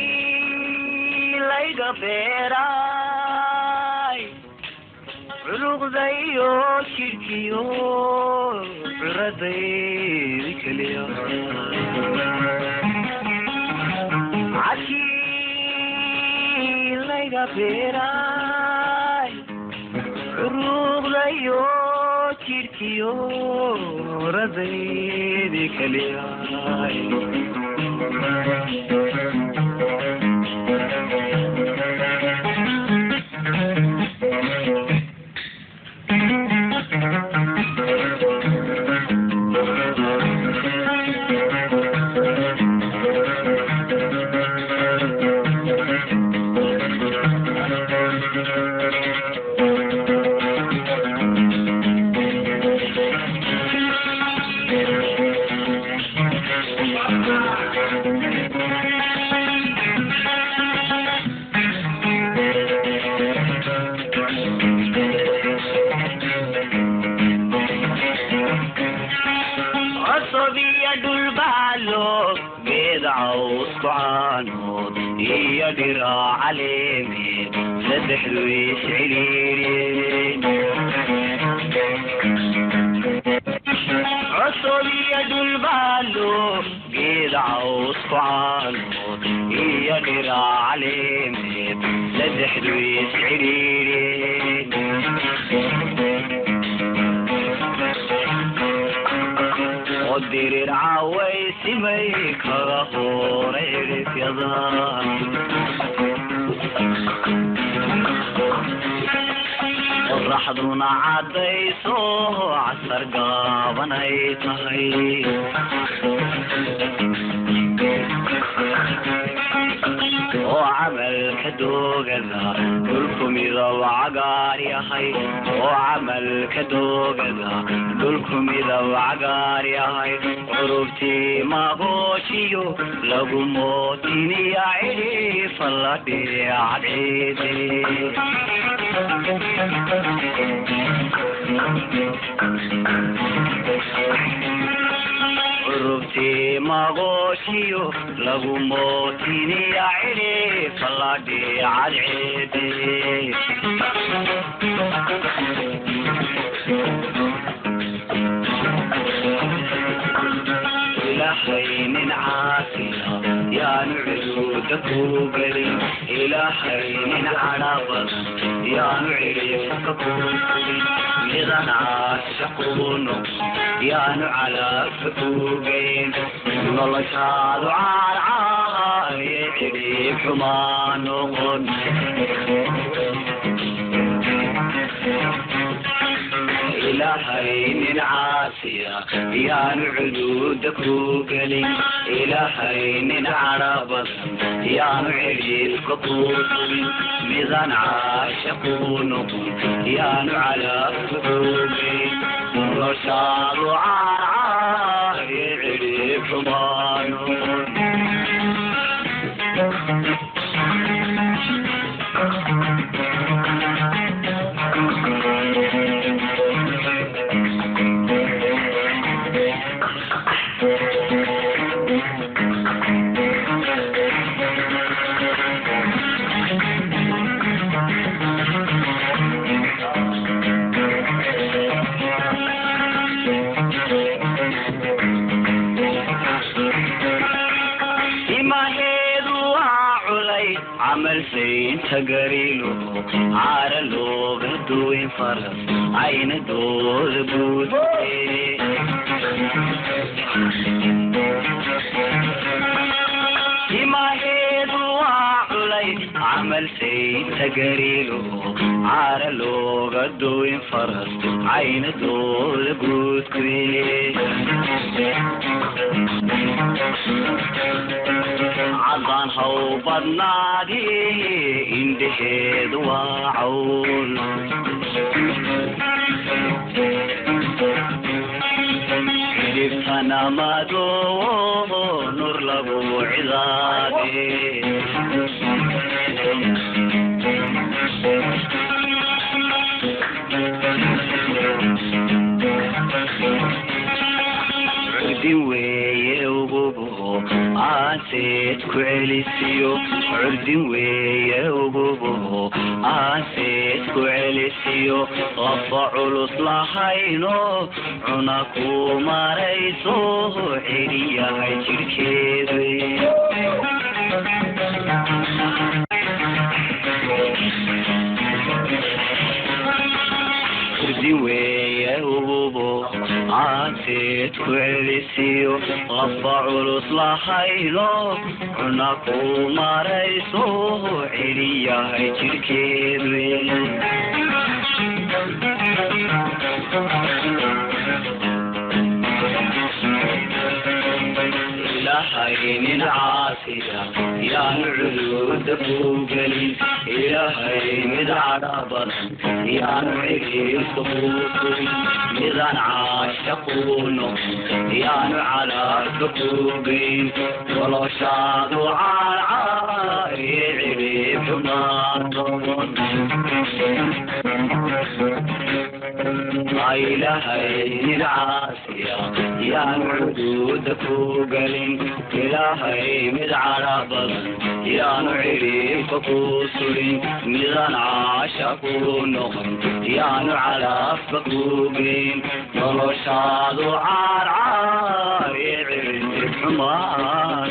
Cadkii layga beeray culuqdayo shirkiyo curadaydi keliya, cadkii layga beeray curuqdayo jirkiyo curadaydi keliya. Cosobiya dhulbaalo geed caws ku caanood iyo dhiraac caleemeed saddexdu isciliiriyeen. Cosobiya dhulbaalo geed caws ku caanood iyo dhiraac caleemeed saddexdu isciliiriyeen. Dirir cawaysimay kaga horay cidhifyada, qoraxduna caddayso casar gaaban ay tahay. Oo camalka doogada dhulku midab cagaar yahay, oo camalka doogada dhulku midab cagaar yahay, curubtii magooshiyo lagu mootiniya cidhifa la dhicadciide. Curubtii magooshiyo lagu mootiniya cidhifa la dhicadciide. Ilaahay nin caasiya yaanu cuduuda ku gelin, ilaahay nin cadha badan yaanu cidhiifka ku tugin, midan caasha kuu noqon yaanu calaabka ku geyn, noloshaadu caarcaaye cidhiib xumaa noqon. Ilaahay nin caasiya yaanu cuduuda ku gelin, ilaahay nin cadha badan yaanu cidhiifka ku tugin, midan caasha kuu noqon yaanu calaabka ku geyn, noloshaadu caarcaaye cidhiib xumaa noqon. Timaheedu waa culay camal saynta gariilo, caara looga duwin faras caynadooda guute. Timaheedu waa culay camal saynta gariilo, caara looga duwin faras caynadooda guudkuye. Caddaan haw badnaadi indhaheedu waa cawl, cidhibtana madoowo nur lagu cidaade. Curdin weeye ugubo aanseed ku celisiyo, curdin weeye ugubo aanseed ku celisiyo, lafa culus lahayno cuna ku marayso, celiyahay jidhkeedu. Curdin weeye ugubo aanseed ku celisiyo, lafa culus lahayno cuna ku marayso, celiyahay jidhkeedu. Ilaahay nin caasiya yaanu cuduuda ku gelin, Ilaahay mid cadha badan yaanu cigiiska kuu surin, midaan caasha kuu noqon yaanu calaabka kuu geyn, noloshaadu caarcaar iyo cidhiib xumaato. Ilaahay nin caasiya yaanu cuduuda ku gelin, Ilaahay mid cadha badan yaanu cidhiibka kuu surin, midaan caasha kuu noqon yaanu calaafka kuu geyn, noloshaadu caarcaar iyo cidhiib xumaan.